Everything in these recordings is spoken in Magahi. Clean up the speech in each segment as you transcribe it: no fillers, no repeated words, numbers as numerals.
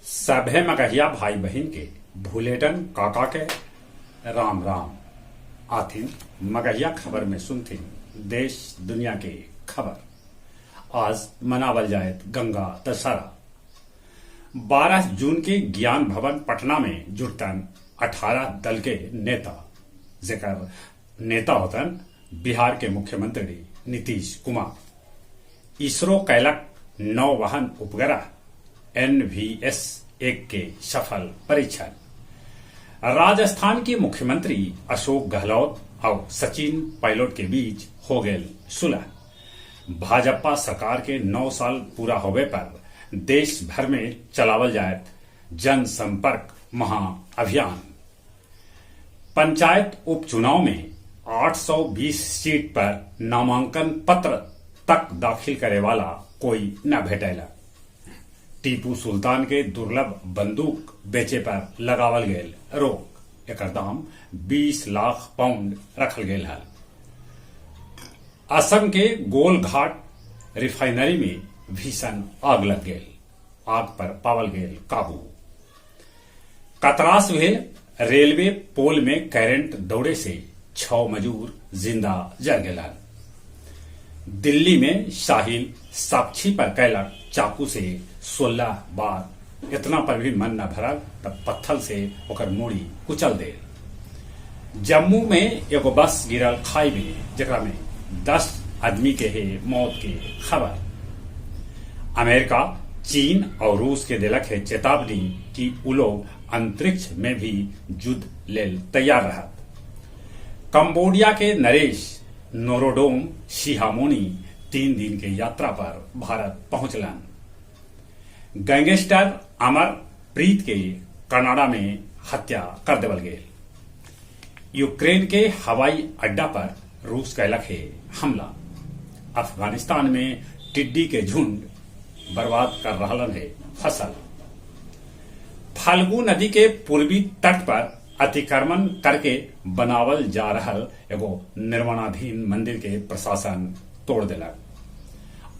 सभे मगहिया भाई बहिन के भुलेटन काका के राम राम। आथिन मगहिया खबर में सुनथिन देश दुनिया के खबर। आज मनावल जायत गंगा दशहरा। 12 जून के ज्ञान भवन पटना में जुटतन 18 दल के नेता, जेकर नेता होतन बिहार के मुख्यमंत्री नीतीश कुमार। इसरो कैलक नौवहन उपग्रह NVS-1 के सफल परीक्षण। राजस्थान के मुख्यमंत्री अशोक गहलोत और सचिन पायलट के बीच हो गेल सुलह। भाजपा सरकार के 9 साल पूरा होवे पर देश भर में चलावल जायत जनसंपर्क महाअभियान। पंचायत उपचुनाव में 820 सीट पर नामांकन पत्र तक दाखिल करे वाला कोई न भेटैला। टीपू सुल्तान के दुर्लभ बंदूक बेचे पर लगावल गेल रोक, एकर दाम 20 लाख पाउंड रखल गेल हल। असम के गोलघाट रिफाइनरी में भीषण आग लग गेल, आग पर पावल गेल काबू। कतरास भेल रेलवे पोल में करंट दौड़े से 6 मजूर जिंदा जर गेलन। दिल्ली में साहिल साक्षी पर कैलक चाकू से 16 बार, इतना पर भी मन न भरल तब पत्थल से ओकर मूड़ी कुचल दे। जम्मू में एगो बस गिरल खाई में, जेकरा में 10 आदमी के है मौत के खबर। अमेरिका चीन और रूस के दिलक है चेतावनी कि उ लोग अंतरिक्ष में भी युद्ध लेल तैयार रहत। कंबोडिया के नरेश नोरोडोम सिहामोनी 3 दिन के यात्रा पर भारत पहुंचलन। गैंगस्टर अमर प्रीत के कनाडा में हत्या कर देवल गेल। यूक्रेन के हवाई अड्डा पर रूस कैलक है हमला। अफगानिस्तान में टिड्डी के झुंड बर्बाद कर रहलन है फसल। फाल्गु नदी के पूर्वी तट पर अतिक्रमण करके बनावल जा रहल एगो निर्माणाधीन मंदिर के प्रशासन तोड़ देलक।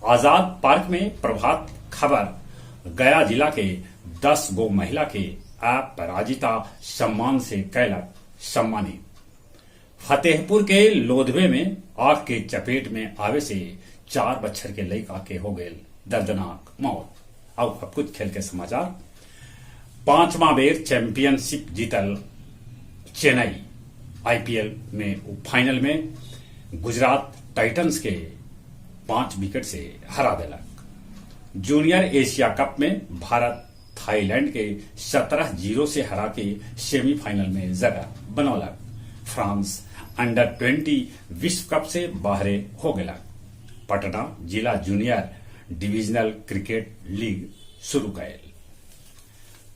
आजाद पार्क में प्रभात खबर गया जिला के 10 गो महिला के अपराजिता सम्मान से कैलक सम्मानित। फतेहपुर के लोधवे में आग के चपेट में आवे से 4 बच्चर के लड़का के हो गए दर्दनाक मौत। और अब कुछ खेल के समाचार। 5वां बेर चैंपियनशिप जीतल चेन्नई आईपीएल में फाइनल में गुजरात टाइटंस के 5 विकेट से हरा देलक। जूनियर एशिया कप में भारत थाईलैंड के 17-0 से हरा के सेमीफाइनल में जगह बनौलक। फ्रांस अंडर 20 विश्व कप से बाहरे हो गया। पटना जिला जूनियर डिविजनल क्रिकेट लीग शुरू कैल।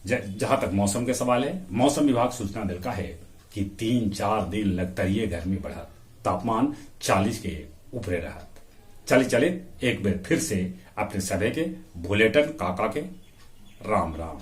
जहां तक मौसम के सवाल है, मौसम विभाग सूचना दिलका है कि 3-4 दिन लगतरिये गर्मी बढ़त, तापमान 40 के ऊपरे रहत। चले चले एक बार फिर से अपने सभे के बुलेटिन काका के राम राम।